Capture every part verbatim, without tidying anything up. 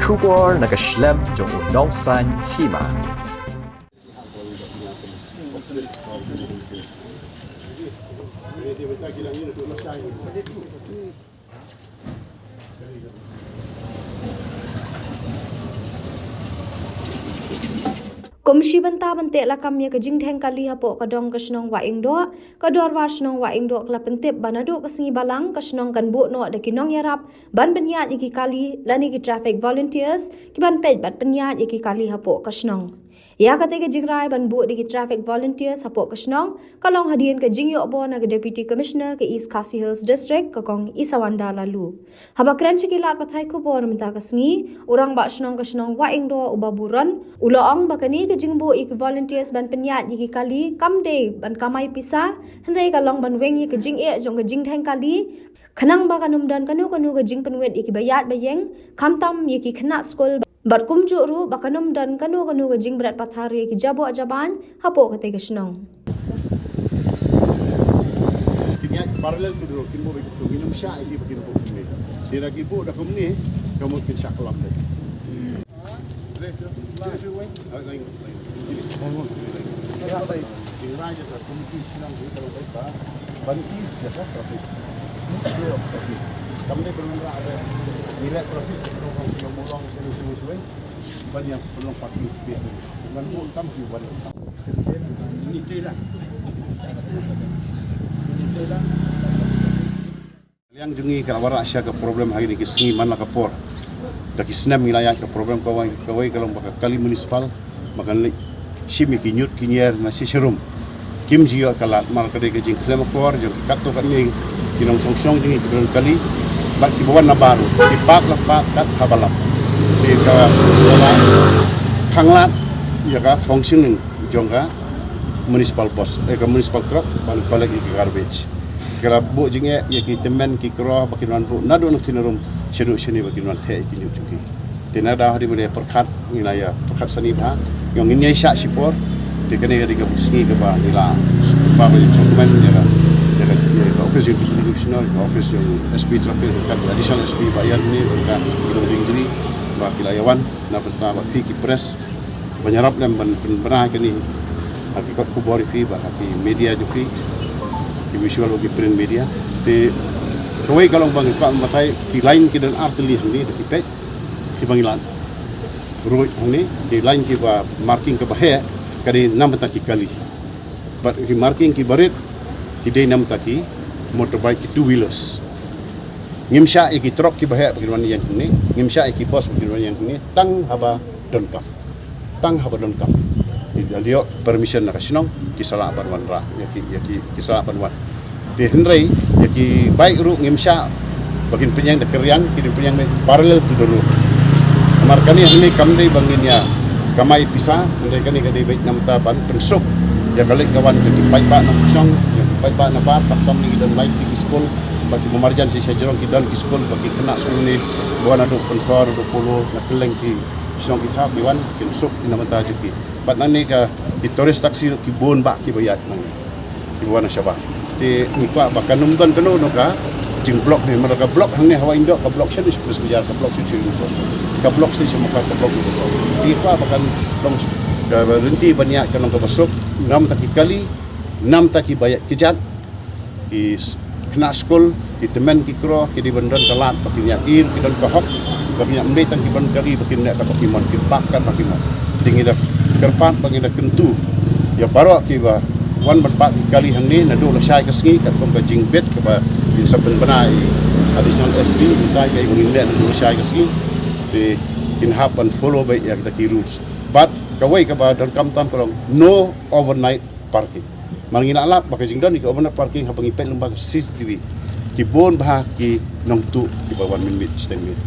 Khubor na ka shlem jong u nongsan hima. Kum shi bynta ban teh lakam ïa ka jingdheng kali hapoh ka dong ka shnong Wahingdoh, ka dorbar shnong Wahingdoh ka la pyntip ba naduh ka sngi Balang ka shnong kan buh noh da ki nongïarap ban pynïaid ïa ki kali lane ki traffic volunteers ki ban peit bad pynïaid ïa ki kali hapoh ka shnong. Ïa kata ka jingrai ban buh da ki traffic volunteers hapoh ka shnong ka long hadien ka jingïoh bor na ka Deputy Commissioner ka East Khasi Hills District, ka Kong Isawanda Laloo. Haba kren sha ki lad pathai khubor mynta ka sngi, u rangbah shnong ka shnong Wahingdoh, u Babu Ron, u la ong ba kane ka jingbuh ïa ki volunteers ban pynïaid ïa ki kali kam dei ban kamai pisa, hynrei ka long ban weng ïa ka jingeh jong ka jingdheng kali, khnang ba kan ym don kano kano ka jingpynwit ïa ki baïaid baïeng, khamtam ïa ki khynnah skul, bad kumjuh ruh ba kan ym don kano kano ka jingbret pathar ïa ki jaboh jabain hapoh katei ka shnong. Ki ïaid parallel to the road, kin buh beit to, ngin ym shah ïa ki ba kin buh kumne. Lada ki buh da kumne, ka mut kin shah klam de. Ban ease ïa ka traffic. Ease flow of traffic. Kam dei ban wanrah de. Ngi leh traffic control, ngi long shuh shuh shuh. Ban ïa pynlong parking space. Ban buh tam shuh ban. Ini tu lah. Ini tu lah. Liang jong ngi ka la wanrah sha ka problem ha kine ki sngi man la ka por. Da ki snem ngi la ïaid ka problem kawei, kawei ka long ba ka kali municipal, ba kan leit shim ïa ki ñiut ki ñier na shi sharum. Kim ju ïoh ka lad, namar ka dei ka jingkhlem akor jong ki katto katne ki nongshong shnong jong ngi ki don kali, bad kiba wan na bar, ki park la park kat haba lap. Te ka, ka la khanglad ïa ka functioning jong ka municipal bus, eh, ka municipal truck ban collect ïa ki garbage. Ka la buh jingeh ïa ki tymmen ki kro ba kin wan buh naduh na Tinarum shaduh shane ba kin wan theh ïa ki ñiut jong ki. Te na da hadien ba dei pyrkhat, ngi la ïa pyrkhat sani bha. Ngi ong ngin ïa shah shipor. Te kane ka dei ka sngi kaba ngi la, ba ba ïa sngewthuh ïa ka, ïa ka, ïa ka office jong Deputy Commissioner, ka office jong S P Traffic, ka Additional S P ba ïa ne ka, ka dei ba ki la ïa wan na bynta ba phi ki press. Ban ïarap lem ban pynbna kane ha ki kot khubor ïa phi bad ha ki media jong phi, ki visual bad ki print media. Te kawei ka long ba ngi kwah ban batai ki line ki don ar tylli hangne da ki peit kiba ngi lad. Road hangne, ki line kiba marking kaba heh ka dei na bynta ki kali. Bad ki marking kiba rit ki dei na bynta ki motorbike, ki two wheelers. Ngim shah ïa ki truck kiba heh ba kin wan ïeng hangne, ngim shah ïa ki bus ba kin wan ïeng hangne, tang haba donkam. Tang haba donkam. Ki da ïoh permission na ka shnong, ki sa lah ban wanrah, ïa ki, ïa ki, ki sa lah ban wan. Te hynrei ïa ki bike ruh ngim shah ba kin pynïeng da ka riang, kin pynïeng parallel to the road. Namar kane hangne kam dei ba ngin ïa kamai pisa, hynrei kane ka dei beit na bynta ban pynsuk ïa ka leit ka wan jong ki paidbah na shnong, ïa ki paidbah na bar, khamtam ïa ki don lai ki skul, ba ki marjan shisha jrong ki don ki skul, ba ki khynnah skul ne ba wan naduh Pynthor, naduh Polo, na kylleng ki shnong ki thaw ki wan, kin suk na bynta jong ki. Bad nangne ka ki tourist taxi ruh ki bun bah kiba ïaid nangne, kiba wan na shabar. Te ngi kwah ba kan ym don kano kano ka jingblock ne, namar ka block hangne ha Wahingdoh, ka block sha East Coast Bazaar, ka block sha Chin Resource, ka block sha Mawkyrwat, ka block sha. Ngi kwah ba kan long ka lynti ban ïaid kan long kaba suk, na bynta ki kali, na bynta kiba ïaid kjat, ki s-, khynnah skul, ki tymmen ki kro, ki dei ban don ka lad ba kin ïa, ki don ka hok ba kin ïa, ym dei tang ki ban kali ba kin leh kat ba ki mon, kin park kat ba ki mon. Te ngi da kyrpad ba ngi da kyntu ïa baroh kiba wan ban park ki kali hangne naduh lashai ka sngi, katkum ka jingbit kaba kin sa pynbna ïa Additional S P, mynta ka ïa ba ngin leh naduh lashai ka sngi. Te kin hap ban follow beit ïa kita ki rules. Bad kawei kaba donkam tam ka long no overnight parking. Mar ngi la lap ba ka jingdon ïa ka overnight parking haba ngi peit lyngba ka C C T V, ki bun bha ki nongtuh kiba wan mynmiet shiteng miet.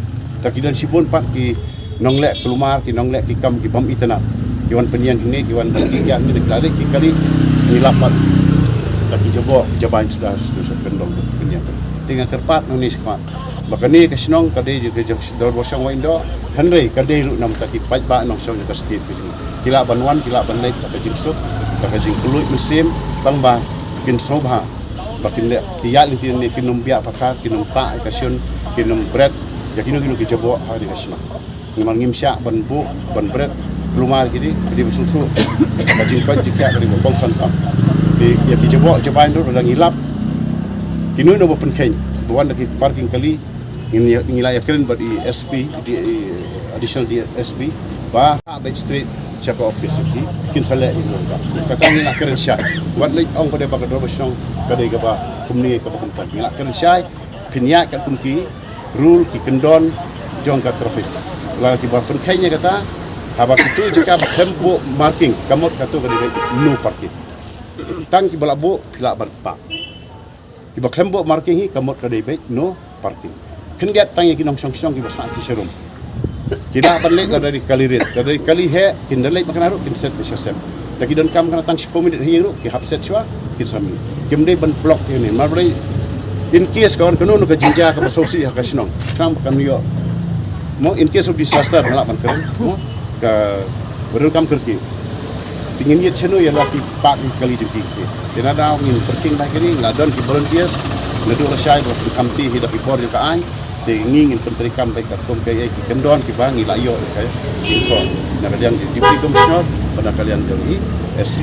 Te ki don shibun pat ki nongleh kulmar, ki nongleh ki kam ki bym itynnad, ki wan pynïeng hangne, ki wan ban ki ïa hangne, ki la leh ki kali, ngi lap pat. Te ki jaboh, ki jabain suda, suda, suda kyndong pynïeng. Te nga kyrpad nangne shakhmat ba kane ka shnong ka dei ka jong dorbar shnong Wahingdoh, hynrei ka dei ruh na bynta ki paidbah nongshong jong ka state ka jong ngi. Ki lah ban wan, ki lah ban leit da ka jingsuk, da ka jingkylluid mynsiem, tang ba kin sngewbha ba kin leh, ki ïaid lynti ne kin ym biah pathar, kin ym tah ïa ka shun, kin ym bret, Ïa kino kino ki jaboh ha kane ka shnong. Namar ngim shah ban buh ban bret, kulmar kine, ka dei ba sngewthuh. Ka jingpait jingkhiah ka dei ba kongsan tam. Te ïa ki jaboh jabai ruh lada ngi lap, kino kino ba pynkheiñ, ba wan da ki parking kali, ngi, ngi la ïakren bad i S P, i, i Additional D S P, ba ha beit straight sha ka office ki, kin sa leh ïa ka. Kata ngi la kren shai. Wat leit ong ba dei ba ka dorbar shnong ka dei kaba kumne kaba kumta. Ngi la kren shai, pynïaid katkum ki rule ki kyndon jong ka traffic. La kiba pynkheiñ ïa kata, haba kito jaka ba khlem buh marking, ka mut kato ka dei no parking. Tang kiba la buh phi lah ban park. Kiba khlem buh marking hi ka mut ka dei beit no parking. Khyndiat tang ïa ki nongshong shnong kiba sah shi sharum. Ki lah ban leit lada dei kali rit, lada dei kali heh, kin da leit ba kane ruh kin set ba sha set. Da ki donkam kane tang shiphew minit hi ruh ki hap set shuwa, kin sa mih. Kim dei ban block ïa ne. Mar ba dei in case ka wan kano kano ka jingjia kaba sngewsih ha ka shnong, khnang ba kan ïoh, mo, in case of disaster, nga lah ban kren, mo, ka ba donkam kyrkieh. Te ngin ïeit shano ïa la ki park ki kali jong ki. Te na daw ngin pyrking ba kine, la don ki volunteers naduh lashai ba pynkamti hi da ki bor jong ka aiñ. Te ngi ngin pyntreikam beit katkum kaei ki kyndon kiba ngi la ïoh ïa ka jingkhot na ka liang jong Deputy Commissioner bad na ka liang jong i S P.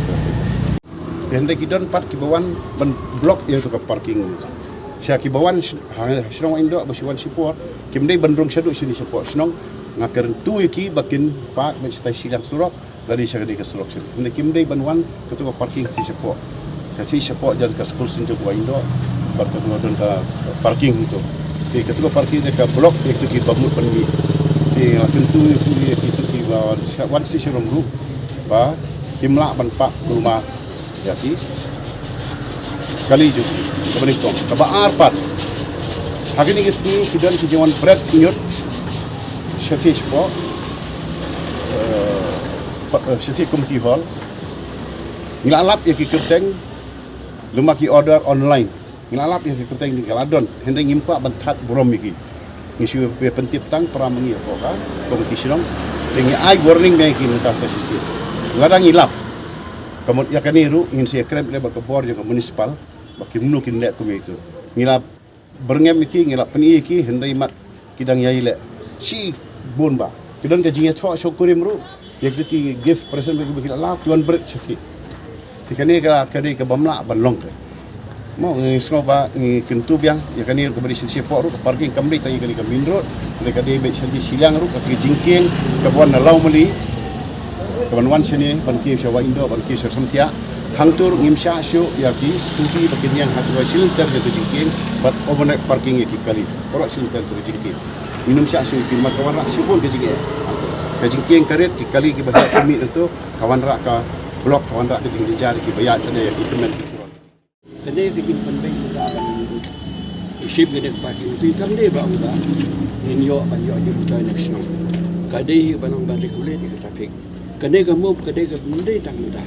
Te hynrei ki don pat kiba wan ban block ïa ka parking. Sha kiba wan sh-, ha, ha shnong Waindoh ba shu wan shipor, kim dei ban rung shaduh shane shapoh shnong. Nga kyrkhu ïa ki ba kin park ban shatai shiliang surok, lane sha kane ka surok sha. Hynrei kim dei ban wan kato ka parking shi shapoh. Ka shi shapoh jan ka skul Saint George Waindoh, bad kato ka don ka parking hangto. Te kato ka parking te ka block ïa kito kiba mut ban mih. Te nga kyrkhu ïa kito kiba wan shi sharum ruh ba kim lah ban park kulmar ïa ki kali jong ki. Kaba nyngkong. Kaba ar pat, ha kine ki sngi ki don ki jingwan bret ñiut shathie shapoh, eh, pa-, eh, shathie Community Hall. Ngi la lap ïa ki kyrteng, lymne ki order online. Ngi la lap ïa ki kyrteng, ki la don, hynrei ngim kwah ban thad burom ïa ki. Ngi shu pyntip tang para ma ngi hapoh ka Committee Shnong. Te ngi ai warning ïa ki mynta sa shisien. Lada ngi lap, ka mut ïa kane ruh ngin sa ïakren lem bad ka bor jong ka municipal ba kumno kin leh kum ïa kito. Ngi la byrngem ïa ki, ngi la pyni ïa ki, hynrei mat ki dang ïai leh shibun bha. Ki don ka jingïathoh shongkurim ruh ïa kito ki gift present ba ki la lap, ki wan bret shathie. Te kane ka, ka dei kaba ym lah ban long. Ka mo, ngi sngew ba ngi kyntu biang ïa kane ruh kaba dei shisien shapoh ruh, ka parking kam dei tang ïa kane ka main road. Te ka dei beit shathie shiliang ruh, ka jingkieng kaba wan na Lawmali, kaban wan shane ban kiew sha Waindoh, ban kiew sha Samthiah. Hangto ruh ngim shah shuh ïa ki scooty ba kin ïeng ha kaba shilynter ïa ka jingkieng bad overnight parking ïa ki kali. Baroh shilynter ïa ka jingkieng. Ngim shah shuh ïa ki, namar ka wanrah shibun ka jingeh. Ka jingkieng ka rit, ki kali kiba heh ki mih hangto, ka wanrah ka block, ka wanrah ka jingjynjar ïa kiba ïaid lane ïa ki tymmen ki khynrut. Kane ka jingpynbeit ka ban shim kane ka parking fee kam dei ba ong ba ngin ïoh ban ïoh jingmyntoi na ka shnong. Ka dei hi ba long ban regulate ïa ka traffic. Kane ka move ka dei ka, ym dei tang mynta.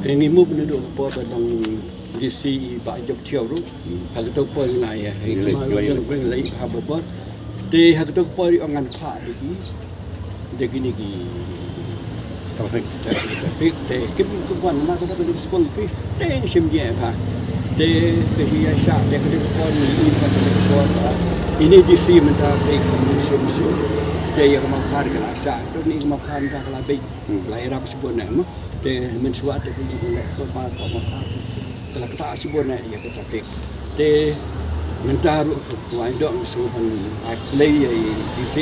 Ka ngi move naduh ka por ba long D C i Bah Jop Thiaw ruh. Ha kato ka por ngi la ïa, ngi la ïa, ngi la ïa ha ba por. Te ha kato ka por i ong ngan phah da ki, da kine ki traffic, traffic, te kim, kim wan, namar kata ka dei skul phi, te shim jingeh bha. Te ka hi ïa shah, te ka dei ka por, i ka dei ka por ba ine D C mynta te ka shim shim. Te ïa ka Mawkhar ka la shah, to ni ka Mawkhar mynta ka la beit, la ïarap shibun eh mo. Te mynshuwa te ka dei ka leh ka Mawkhar. Ka la ktah shibun eh ïa ka traffic. Te mynta ruh ka Waindoh nga shu ban ai khublei ïa i D C,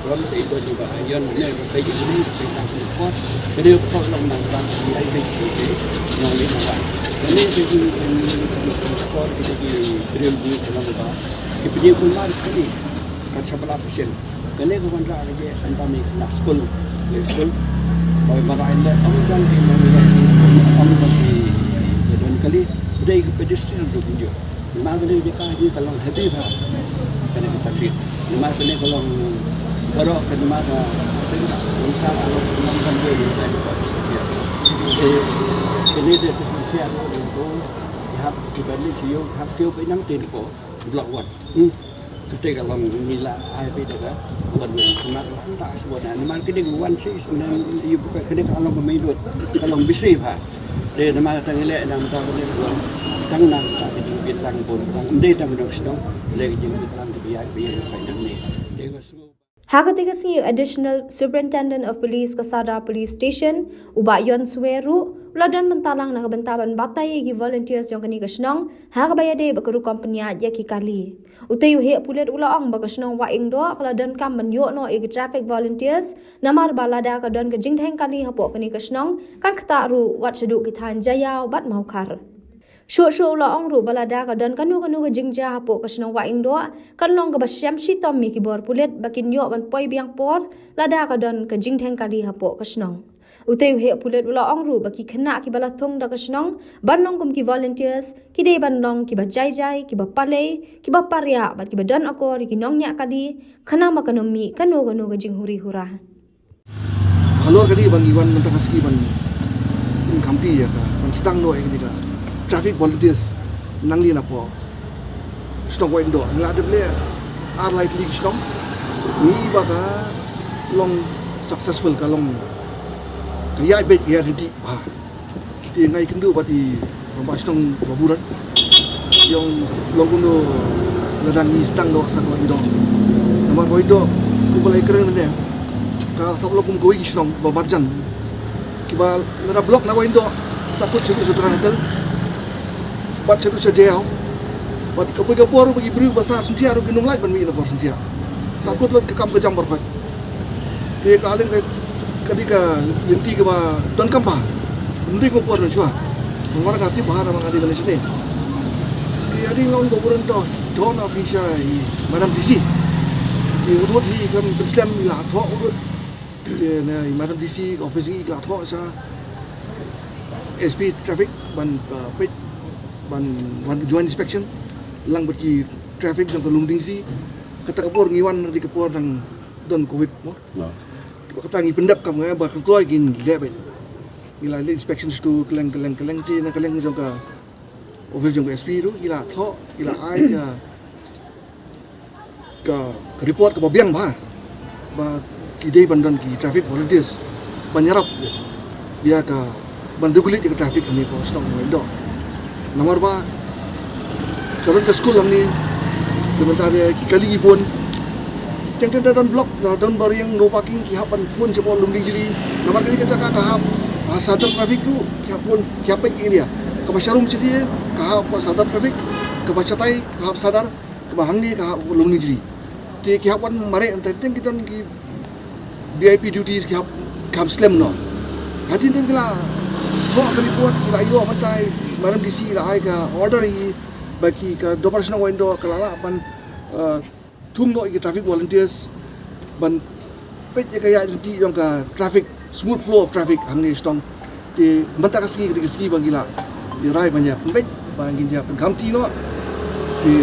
ram te i don i Bah Ayon ne ba peit ïa kane ka peit tang sha ka por. Kane ka por long nang ban ïa i peit ïa i nong leit nong wan. Kane ka jing, ka por kita ki briew ki long ba ki pynïaid kulmar kane. Kan sa pynlap shisien. Kane ka wanrah ka jingeh, khamtam ïa ki khynnah skul, ïa skul. Hoi marwei leh, ym don ki nongïaleh, ym don ki, ki don kali, dei ki pedestrian ruh kumjuh. Namar kane ka jaka hi ka long heavy bha. Kane ka traffic. Namar kane ka long baroh ka namar ka, ka long ka long ka long ka long ka long ka long ka long. Eh, kane dei ka traffic ruh, ki hap ki ban leit sha ïew, hap kiew ba nang te ko block one. Hmm. Kata ka long ngi la ai beit da ka one way, namar ka long ta shuwa na, namar kane ka one six, namar ïa buka kane ka long ka main road, ka long busy bha. Te namar tang ngi leh nang ta kane ka long tang nang ta ka jingbit lang bun lang, ym dei tang ka dong shnong, leh ka jingbit lang ka biang biang ka nang ne. Te ka Ha kata ka sngi u Additional Superintendent of Police ka Sadar Police Station, u Bah Yon Swer ruh, u la don mynta lang na ka bynta ban batai ïa ki volunteers jong kane ka shnong, ha kaba ïadei bad ka rukom pynïaid ïa ki kali. Utei u heh pulit u la ong ba ka shnong Wahingdoh ka la donkam ban ïoh noh ïa ki traffic volunteers, namar ba lada ka don ka jingdheng kali hapoh kane ka shnong, kan ktah ruh wat shaduh ki thaiñ Jaïaw bad Mawkhar. Shuh shuh u la ong ruh ba lada ka don kano kano ka jingjia hapoh ka shnong Wahingdoh, kan long kaba shem shitom ïa ki bor pulit ba kin ïoh ban poi biang por lada ka don ka jingdheng kali hapoh ka shnong. Utei u heh pulit u la ong ruh ba ki khynnah kiba la thung da ka shnong ban long kum ki volunteers, ki dei ban long kiba jai jai, kiba palei, kiba pariah bad kiba don akor ïa ki nongñiah kali, khnang ba kan ym mih kano kano ka jinghuri hura. Halor kane ba ngi wan mynta ka sngi ban pynkamti ïa ka, ban sdang noh ïa kane ka traffic volunteers nangne napoh shnong Wahingdoh. Ngi la dep leh ar lai tylli ki shnong. Ngi i ba ka long successful, ka long ka ïaid beit, ka ïaid ryntih bha. Te nga ïakynduh bad i rangbah shnong ba buran. Ïa long kumno lada ngi sdang noh sa ka Wahingdoh. Namar Wahingdoh kumba la ïakren mynne, ka sdang long kum kawei ki shnong ba marjan, kiba lada block na Wahingdoh, sa kut shaduh sha Trangtel bad shaduh sha Jaïaw. Bad ka poi ka por ba ki briew ba sah Sumtiah ruh kin ym lah ban mih na por Sumtiah. Sa kut lut ka kam ka jam baroh khoit. Te ka dei ka, ka dei ka lynti kaba donkam bha. Ym dei ka por mynshuwa. Namar nga tip bha namar nga dei ka nation ne. Te ïa dei nga ong ba buran to, to na phi sha i Madam D C. Te u dud hi kan pynslem i la thoh u dud. Te na i Madam D C ka office i la thoh sha S P traffic ban, uh, peit ban wan joint inspection lang bad ki traffic jong ka Lumdiengjri. Kata ka por ngi wan dei ka por dang don covid mo. Kata ngi pyndep kam nga ba kan kloi kin leh beit. Ngi la leh inspection sha tu kylleng kylleng kylleng, te na kylleng jong ka office jong ka S P ruh ngi la thoh, ngi la ai ka, ka, ka report kaba biang bha ba ki dei ban don ki traffic volunteers ban ïarap ïa ka, ban regulate ïa ka traffic hangne hapoh shnong Wahingdoh. Namar ba ka don ka skul hangne, ka don, te ki kali ki bun. Teng teng da don block, da don baroh no parking, ki hap ban phone shapoh Lumdiengjri. Namar kane ka jaka ka hap ha Sadar traffic ruh, ki hap phone, ki hap peit ki area. Kaba sharum shi te ka hap ha Sadar traffic, kaba shatai ka hap Sadar, kaba hangne ka hap Lumdiengjri. Te ki hap wan mareh, teng teng ki don ki V I P duties ki hap, ki hap slem noh. Hadien ki la thoh ka report, ki la ïoh mynta i Madam D C i la ai ka order hi ba ki, ka dorbar shnong Wahingdoh ka la lah ban, uh, thung noh ïa ki traffic volunteers ban peit ïa ka ïaid lynti jong ka traffic, smooth flow of traffic hangne shnong. Te mynta ka sngi ka dei ka sngi ba ngi la ïa rai ban ïa pynbeit, ba ngin ïa pynkhamti noh. Te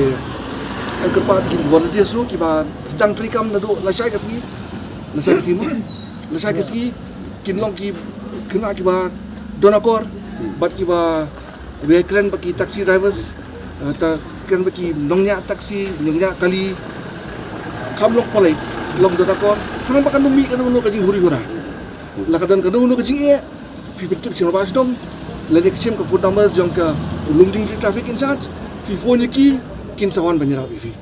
nga kyrpad ïa ki volunteers ruh kiba sdang treikam naduh lashai ka sngi, lashai ka sngi mo, lashai ka sngi kin long ki khynnah kiba don akor bad kiba, ba kren bad ki taxi drivers, eh, ta kren bad ki nongñiah taxi, nongñiah kali. Kham long polite, long don akor, khnang ba kan ym mih kano kano ka jinghuri hura. La ka don kano kano ka jingeh, phi pyntip sha i rangbah shnong lane ka shim ka phone number jong ka Lumdiengjri traffic in charge, phi phone ïa ki, kin sa wan ban ïarap ïa phi.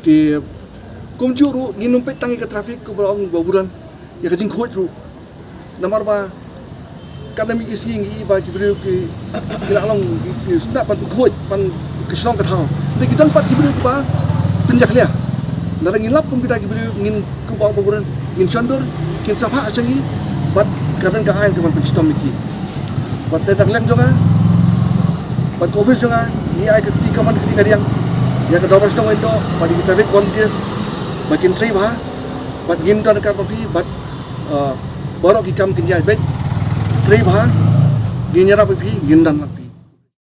Te kumjuh ruh ngin ym peit tang ïa ka traffic kumba la ong ba buran, ïa ka jingkhuid ruh. Namar ba ka dang mih ki sngi ngi i ba ki briew ki, ki la long ki, ki sngap ban khuid ban, ki shnong ka thaw. Te ki don pat ki briew kiba pynjakhlia. Lada ngin lap kum kita ki briew, ngin, kumba ong ba buran, ngin shon dur, kin sa phah sha ngi bad ka don ka aiñ ka ban pynshitom ïa ki. Bad na ka liang jong nga bad ka office jong nga, ngi ai ka kti kamon ka kti kadiang ïa ka dorbar shnong Wahingdoh bad ïa ki traffic volunteers ba kin trei bha, bad ngin don ryngkat bad phi, bad, uh, baroh ki kam kin ïaid beit. Trei bha, ngin ïarap ïa phi, ngin don lang.